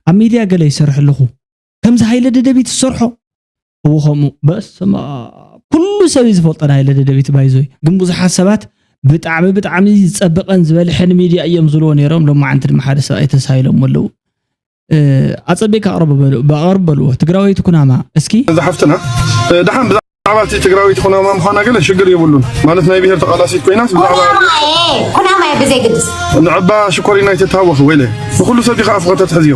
ኣብ ሚድያ ገለ ይሰርሕ ኣለኹ። ከምዚ ሃይለ ደደቢት ዝሰርሖ እዎ ከምኡ በስመ ኣብ ኩሉ ሰብ እዩ ዝፈልጦ ናይ ሃይለ ደደቢት ባይዞይ። ግን ብዙሓት ሰባት ብጣዕሚ ብጣዕሚ ዝጸበቐን ዝበልሐን ሚድያ እዮም ዝብልዎ ነይሮም። ሎማዓንቲ ድማ ሓደ ሰብኣይ ተሳሂሎም ኣለዉ። ኣጸቢቕካ ኣቕርብ በሉ ኣቕርብ በልዎ። ትግራወይቲ ኩናማ እስኪ። እዛ ሓፍትና ደሓን ብዛዕባ እቲ ትግራወይቲ ኩናማ ምዃና ገለ ሽግር የብሉን። ማለት ናይ ብሄር ተቓላሲት ኮይናስ ብዛዕባ ኩናማ እየ ኩናማ እየ ብዘይ ግድስ ንዕባ ሽኮሪና ኣይትታወኺ ወይለ ንኹሉ ሰብ ዲኻ ኣፍኾ ተትሕዝዮ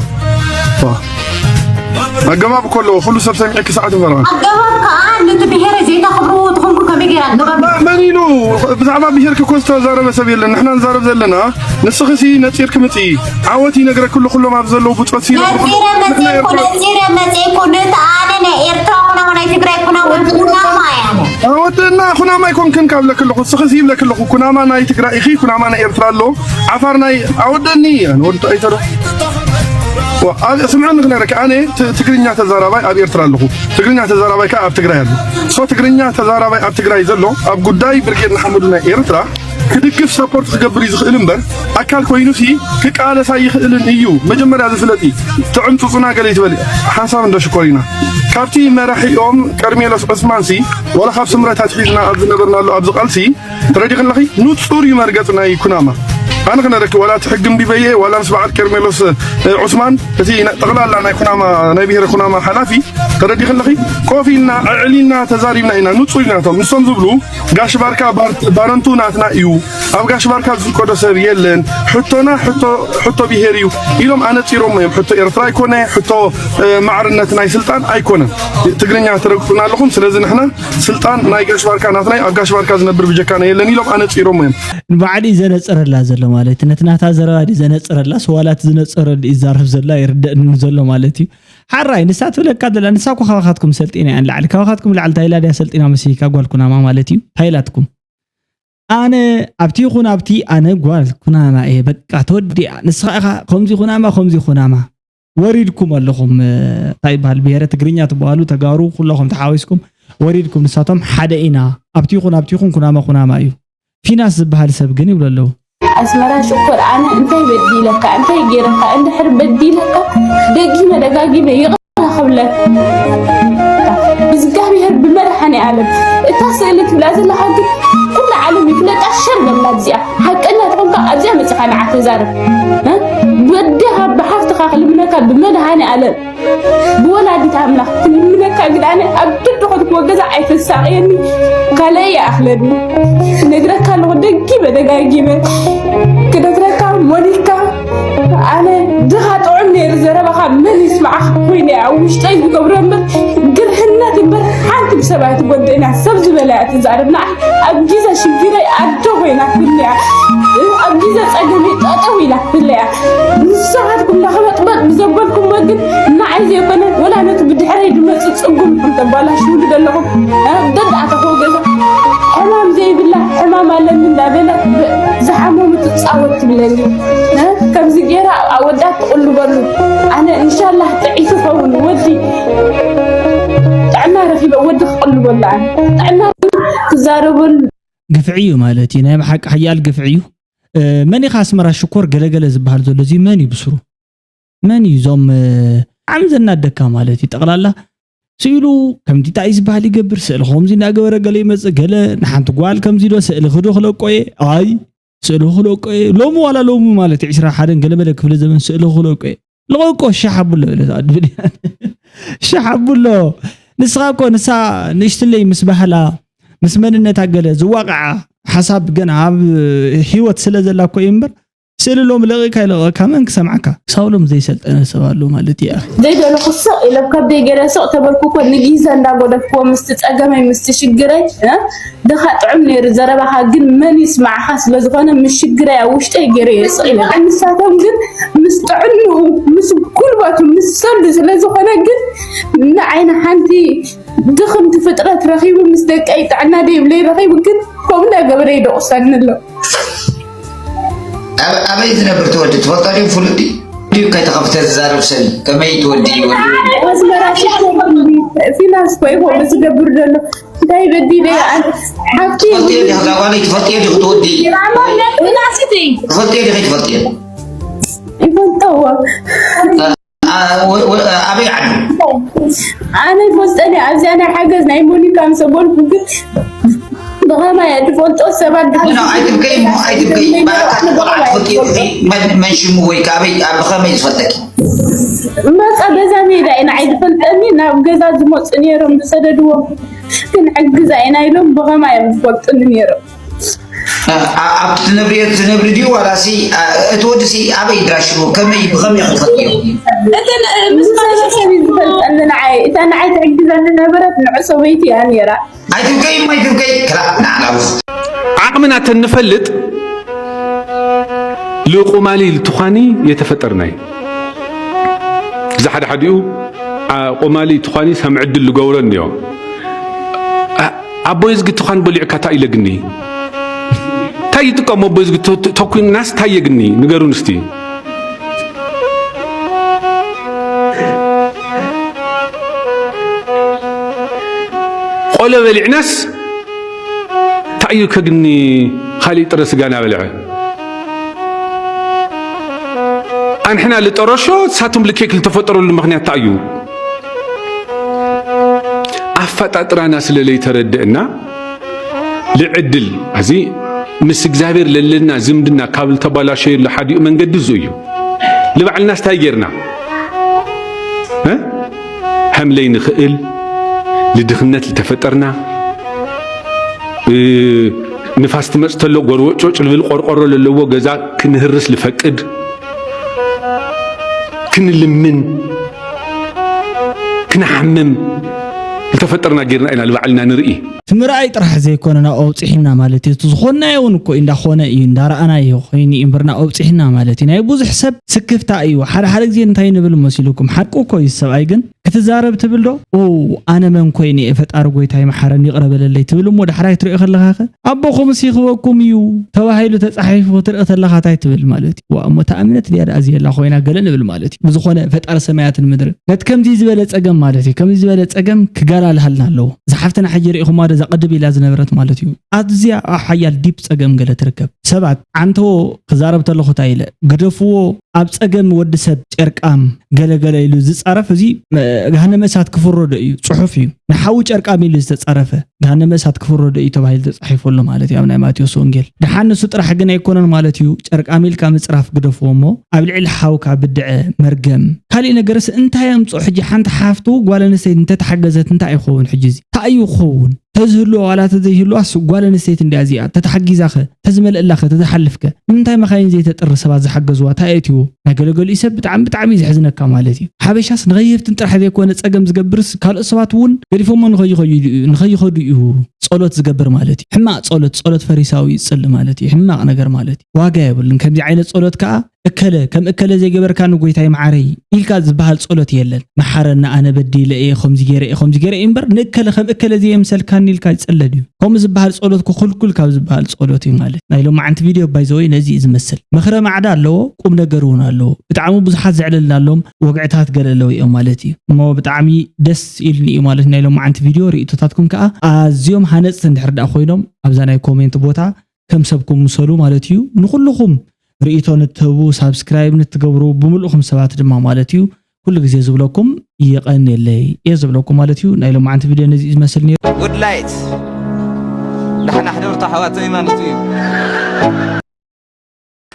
ኣገባብ እኮ ኣለዎ። ኩሉ ሰብ ሰሚዕኪ ሰዓት ንፈርቓ። ኣገባብ ከዓ ነቲ ብሄረ ዘይተኽብርዎ ትኾንኩም ከመይ ገይራ ኣገባብ መን ኢሉ? ብዛዕባ ብሄርኪ እኮ ዝተዛረበ ሰብ የለን። ንሕና ንዛረብ ዘለና ንስኺሲ ነፂርኪ ምፅኢ ዓወት ይነግረኪ ኣሎ። ኩሎም ኣብ ዘለዉ ብፆት ሲ ነፂረ መፅእ እኮ ነፂረ መፅእ እኮ ነቲ ኣነ ናይ ኤርትራ ኩናማ ናይ ትግራይ ኩናማ ኩናማ እያ። ኣወደና ኩናማ ኣይኮንክን ካብ ለክለኹ ስኽስ ይብለክለኹ ኩናማ ናይ ትግራይ ኢኺ ኩናማ ናይ ኤርትራ ኣሎ ዓፋር ናይ ኣወደኒ ወዲ ኣይተዶ ስምዐኒ ክነግረኪ ኣነ ትግርኛ ተዛራባይ ኣብ ኤርትራ ኣለኹ። ትግርኛ ተዛራባይ ከዓ ኣብ ትግራይ ኣሎ። ሶ ትግርኛ ተዛራባይ ኣብ ትግራይ ዘሎ ኣብ ጉዳይ ብርጌድ ንሓመዱ ናይ ኤርትራ ክድግፍ ሰፖርት ክገብር እዩ ዝኽእል እምበር ኣካል ኮይኑ ሲ ክቃለስ ኣይኽእልን እዩ። መጀመርያ ዝፍለጥ እዩ። ትዕምፅፁና ገለ ይትበል ሓንሳብ እንዶ ሽኮሪና ካብቲ መራሒኦም ቀርሜሎስ ዑስማን ሲ ዋላ ካብ ስምረት ኣትሒዝና ኣብ ዝነበርናሉ ኣብዚ ቃልሲ ተረዲኽለኺ ንፁር እዩ መርገፂ ናይ ኩናማ። ኣነ ክነረኪ ዋላ እቲ ሕጊ እምቢበየ ዋላ ምስ በዓል ቀርሜሎስ ዑስማን እቲ ጠቕላላ ናይ ኩናማ ናይ ብሄረ ኩናማ ሓላፊ ተረዲኽለኺ ኮፍ ኢልና ኣዕሊልና ተዛሪብና ኢና። ንፁር ኢና ቶም ንሶም ዝብሉ ጋሽ ባርካ ባረንቱ ናትና እዩ። ኣብ ጋሽ ባርካ ዝፍቀዶ ሰብ የለን። ሕቶና ሕቶ ብሄር እዩ ኢሎም ኣነፂሮሞ እዮም። ሕቶ ኤርትራ ኣይኮነ፣ ሕቶ ማዕርነት ናይ ስልጣን ኣይኮነን። ትግርኛ ትረግፁና ኣለኹም። ስለዚ ንሕና ስልጣን ናይ ጋሽ ባርካ ናትና እዩ። ኣብ ጋሽ ባርካ ዝነብር ብጀካና የለን ኢሎም ኣነፂሮሞ እዮም። ንባዕሉ እዩ ዘነፅረላ ዘሎ ማለት እዩ። ነቲ ናታ ዘረባ ድዩ ዘነፅረላስ ዋላ እቲ ዝነፀረሉ እዩ ዝዛረብ ዘሎ ኣይርደእንን ዘሎ ማለት እዩ። ሓራይ ንሳ ትብለካ ዘላ ንሳ እኮ ካባኻትኩም ሰልጢና እያ ንላዕሊ ካባኻትኩም ላዕሊ ታይላ ድያ ሰልጢና መሲልካ ጓል ኩናማ ማለት እዩ። ታይላትኩም ኣነ ኣብቲ ይኹን ኣብቲ ኣነ ጓል ኩናማ እየ በቃ ተወዲኣ ንስኻ ኢኻ ከምዚ ኩናማ ከምዚ ኩናማ ወሪድኩም ኣለኹም እንታይ ይበሃል ብሄረ ትግርኛ ትበሃሉ ተጋሩ ኩለኹም ተሓዊስኩም ወሪድኩም ንሳቶም ሓደ ኢና ኣብቲ ይኹን ኣብቲ ይኹን ኩናማ ኩናማ እዩ ፊናስ ዝበሃል ሰብ ግን ይብሉ ኣለዉ ኣስመራ ሽኮር ኣነ እንታይ በዲለካ እንታይ ገይረካ እንድሕር በዲለካ ደጊመ ደጋጊመ ይቕረ ክብለካ ብዝጋብሄር ብመድሓኒ ኣለም እታ ስእሊ ትብላ ዘለካ ግን ኩሉ ዓለም ይፍለጣ ሸር በላ እዚኣ ሓቀኛ ተኾንካ ኣብዚኣ መፂኻ ንዓ ተዛረብ ብወድኻ ብሓፍትኻ ክልምነካ ብመድሃኒ ኣለም ብወላዲት ኣምላኽ ክልምነካ ግዳነ ኣብ ደድኾትክዎ ገዛ ኣይተሳቕየኒ ካልእ ይኣኽለኒ ክነግረካ ኣለኹ ደጊመ ደጋጊመ ክነግረካ ሞኒካ ኣነ ድኻ ጥዑም ነይሩ ዘረባኻ መን ይስማዓኻ ኮይነ ኣብ ውሽጠይ ዝገብሮ እምበር ግርህነት እምበር ሓንቲ ብሰብ ኣይትጎድእን እያ ሰብ ዝበላ እያ ትዛረብ ንዓይ ኣብ ግዜ ሽግረይ ኣደ ኮይና ትብለያ ኣብ ግዜ ፀገመይ ጠጠው ኢላ ትብለያ ንስኻትኩም ዳኸበጥበጥ ብዘበልኩሞ ግን ንዓይ ዘይኮነ ወላ ነቲ ብድሕረይ ድመፅእ ፅጉም ተባላሽውሉ ዘለኹም ደድኣተኸው ገዛ ሕማም ዘይብላ ሕማም ኣለኒ እንዳበለ ዝሓመሙ ትፃወት ትብለኒ ከምዚ ገይራ ኣወዳት ትቕልበሉ ኣነ እንሻላህ ጥዒ ትኸውን ወዲ ጥዕና ረኺበ ወዲ ክቕልበሉ ኣነ ጥዕና ክዛረበሉ ግፍዒ እዩ ማለት እዩ ናይ ብሓቂ ሓያል ግፍዒ እዩ መን ኢኻ ኣስመራ ሽኮር ገለገለ ዝበሃል ዘሎ እዚ መን እዩ ብስሩ መን እዩ እዞም ዓም ዘናደካ ማለት እዩ ጠቕላላ ስኢሉ ከምዚ እንታይ ዝበሃል ይገብር ስእሊ ከምዚ እናገበረ ገለ ይመፅእ ገለ ንሓንቲ ጓል ከምዚ ዶ ስእሊ ክዶ ክለቆየ ኣይ ስእሊ ክለቆየ ሎሚ ዋላ ሎሚ ማለት ዕስራ ሓደን ገለመለ ክፍለ ዘመን ስእሊ ክለቆየ ልቐቆ ሻሕ ኣብሎ ኢለ ዝኣድብል ሻሕ ኣብሎ ንስኻ እኮ ንሳ ንእሽትለይ ምስ ባህላ ምስ መንነታ ገለ ዝዋቕዓ ሓሳብ ገና ኣብ ህይወት ስለ ዘላ እኮ እዩ እምበር ደልሎም ለቂካ ይለቀካ መን ክሰምዓካ? ሳውሎም ዘይሰልጠነ ሰብ ኣሎ ማለት እያ። ዘይደለኹ ስቕ ኢለ ኣብ ከብደይ ገለ ስቕ ተበልኩ እኮ ንጊዘ እንዳጎደፍክዎ ምስቲ ጸገመይ ምስቲ ሽግረይ፣ እ? ድኻ ጥዑም ነይሩ ዘረባኻ፣ ግን መን ይስማዕኻ ስለ ዝኾነ ምስ ሽግረይ ኣብ ውሽጠይ ገይረ እየ ስቕ ኢለ። ንሳቶም ግን ምስ ጥዕንኡ፣ ምስ ጉልበቱ፣ ምስ ሰሉ ስለ ዝኾነ ግን ንዓይ ንሓንቲ ድኽምቲ ፍጥረት ረኺቡ ምስ ደቀይ ጥዕና ደይብለይ ረኺቡ ግን ከምኡ እንዳገበረ ይደቑሰኒ ኣሎ። ኣበይ ዝነብር ትወዲ ትፈልጦ ድዩ? ፍሉጥ ድዩ? ከይተኸፍተ ዝዛረብ ሰብ እዩ። ከመይ ትወዲ ይወዲ? ኣስመራ ሽኮር ፊናንስ እኮ እዩ ከምኡ ዝገብር ዘሎ። እንታይ በዲለ ኣነ? ሓብቲ ትፈልጥዮ ዲኺ? እዛ ጓለይ ትፈልጥዮ ዲኺ? ትወዲ ፊናንስ እቲ ትፈልጥዮ ዲኺ? ትፈልጥዮ ይፈልጠዎ። ኣበይ ዓዱ? ኣነ ይፈልጠኒ ኣብዚኣ ናይ ሓገዝ ናይ ሞኒካ ምስ በልኩ ግን ብኸማይ እያ ትፈልጦ ሰባት ኣይትብከይ እሞ ኣይትብከይ። ትፈልጥዮ ዲኺ? መን ሽሙ ወይ ከ ኣበይ ብኸመይ ዝፈልጠኪ? በቃ በዛ ሜዳ ኢና ኣይትፈልጠኒ ናብ ገዛ ዝመፁ ነይሮም ዝሰደድዎም ክንሕግዛ ኢና ኢሎም ብኸማይ እዮም ዝፈልጡኒ ነይሮም። ኣብ ትነብርዮ ትነብሪ ድዩ ዋላሲ እቲ ወዲ ሲ ኣበይ ድራሽዎ ከመይ ብኸመይ ክትፈልጥዮ? እተን ምስ ማለት ሰብ እዩ ዝፈልጠኒ ንዓይ እታ ንዓይ ትሕግዘኒ ነበረት ንዑ ሰበይቲ እያ ነይራ። ኣይትብከይ እሞ ኣይትብከይ ክላ ንዓላቡ ዓቕምና ተንፈልጥ ልቁማሊ ልትዃኒ የተፈጠርናይ እዚ ሓደ ሓዲኡ ቆማሊ ትዃኒ ሳም ዕድል ልገብረን እዮ ኣቦይ ዝግ ትዃን በሊዕካ ታይ ኢለግኒ ታይ ይጥቀሞ ኣቦይ ዝግ ተኩናስ ታይ የግኒ ንገሩን እስቲ ቆሎ በሊዕናስ ታዩ ከግኒ ካሊእ ጥረ ስጋ ናበልዐ ኣንሕና ልጠረሾ ሳቱም ልኬክ ልተፈጠረሉ ምክንያት ታዩ ኣፈጣጥራና ስለ ለይተረደእና ልዕድል እዚ ምስ እግዚኣብሔር ለለና ዝምድና ካብ ልተባላሸየሉ ሓዲኡ መንገዲ እዙ እዩ ልባዕልና ስታይ ጌርና ሃምለይ ንኽእል ልድኽነት ልተፈጠርና ንፋስ ትመፅ ተሎ ጎርወጮ ጭልብል ቆርቆሮ ለለዎ ገዛ ክንህርስ ልፈቅድ ክንልምን ክንሓምም ልተፈጠርና ጌርና ኢና ልባዕልና ንርኢ እቲ ምርኣይ ጥራሕ ዘይኮነ ናብኡ ኣብፂሕና ማለት እዩ እቲ ዝኾንናዮ እውን እኮ እዩ እንዳኾነ እዩ እንዳረኣናዮ ኮይኑ እዩ እምበር ናብኡ ኣብፂሕና ማለት እዩ ናይ ብዙሕ ሰብ ስክፍታ እዩ ሓደ ሓደ ግዜ እንታይ ንብል መሲልኩም ሓቁ እኮ እዩ ሰብኣይ ግን ክትዛረብ ትብል ዶ ኡ ኣነ መን ኮይነ እየ ፈጣሪ ጎይታይ መሓረኒ ይቕረ በለለይ ትብል እሞ ዳሕራይ ትሪኦ ከለኻ ኸ ኣቦኹምስ ይኽበኩም እዩ ተባሂሉ ተፃሒፉ ክትርኢ ከለኻ ታይ ትብል ማለት እዩ ዋ እሞ እታ እምነት ድያ ደኣ ዝየላ ኮይና ገለ ንብል ማለት እዩ ብዝኾነ ፈጣሪ ሰማያትን ምድርን ነቲ ከምዚ ዝበለ ፀገም ማለት እዩ ከምዚ ዝበለ ፀገም ክጋላልሃልና ኣለዎ እዛ ሓፍትና ሕጂ ርኢኹማ ዶ እዛ ቅድም ኢላ ዝነበረት ማለት እዩ ኣዝያ ኣብ ሓያል ዲፕ ፀገም ገለ ትርከብ ሰባት ዓንተዎ ክዛረብ ተለኹ ታይ ኢለ ግደፍዎ ኣብ ጸገም ወዲ ሰብ ጨርቃም ገለገለ ኢሉ ዝጻረፍ እዚ ገሃነመ እሳት ክፍረዶ እዩ ጽሑፍ እዩ ንሓዊ ጨርቃም ኢሉ ዝተጻረፈ ገሃነመ እሳት ክፍረዶ እዩ ተባሂሉ ተጻሒፉ ኣሎ ማለት እዩ ኣብ ናይ ማቴዎስ ወንጌል ደሓን ንሱ ጥራሕ ግን ኣይኮነን ማለት እዩ ጨርቃም ኢልካ ምጽራፍ ግደፍዎ እሞ ኣብ ልዕሊ ሓውካ ብድዐ መርገም ካሊእ ነገርስ እንታይ ኣምጽኦ ሕጂ ሓንቲ ሓፍቱ ጓል ኣንስተይቲ እንተተሓገዘት እንታይ ይኸውን ሕጂ እዚ እንታይ እዩ ክኸውን ተዝህልዋ ዋላ ተዘይህልዋስ ጓል ኣንስተይቲ እንድያ እዚኣ ተተሓጊዛኸ ተዝመልእላኸ ተዝሓልፍከ ንምንታይ መኻይን ዘይተጥሪ ሰባት ዝሓገዝዋ እንታይ ኣእትይዎ ናይ ገለገሊኡ ሰብ ብጣዕሚ ብጣዕሚ እዩ ዘሕዝነካ ማለት እዩ ሓበሻስ ንኸይህብትን ጥራሕ ዘይኮነ ፀገም ዝገብርስ ካልኦት ሰባት እውን ገዲፎሞ ንኸይኸዱ እዩ ጸሎት ዝገብር ማለት እዩ ሕማቕ ጸሎት ጸሎት ፈሪሳዊ ይፅሊ ማለት እዩ ሕማቕ ነገር ማለት እዩ ዋጋ የብሉን ከምዚ ዓይነት ጸሎት ከዓ እከለ ከም እከለ ዘይገበርካኒ ጎይታይ መዓረይ ኢልካ ዝበሃል ጸሎት የለን። መሓረኒ ኣነ በዲለ እየ ከምዚ ገይረ እየ ከምዚ ገይረ እየ እምበር ንእከለ ከም እከለ ዘየምሰልካኒ ኢልካ ይጸለድ እዩ። ከምኡ ዝበሃል ጸሎት ክኹልኩል ካብ ዝበሃል ጸሎት እዩ ማለት። ናይ ሎማዓንቲ ቪድዮ ባይዘወይ ነዚ እዩ ዝመስል። ምኽረ ማዕዳ ኣለዎ፣ ቁም ነገር እውን ኣለዎ። ብጣዕሚ ብዙሓት ዘዕለልናሎም ወግዕታት ገለ ኣለዉ እዮም ማለት እዩ። እሞ ብጣዕሚ ደስ ኢሉኒ እዩ ማለት ናይ ሎማዓንቲ ቪድዮ ርእይቶታትኩም ከኣ ኣዝዮም ሃነጽቲ እንድሕር ደኣ ኮይኖም ኣብዛ ናይ ኮሜንት ቦታ ከም ሰብኩም ምሰሉ ማለት እዩ። ንኹልኹም ርእይቶ ንትህቡ ሳብስክራይብ ንትገብሩ ብምልእኹም ሰባት ድማ ማለት እዩ ኩሉ ግዜ ዝብለኩም የቐንየለይ እየ ዝብለኩም ማለት እዩ ናይ ሎማዓንቲ ቪድዮ ነዚ እዩ ዝመስል ነይሩ። ጉድ ላይት ዳሕና ሕደርቶ ኣሕዋተይ ማለት እዩ።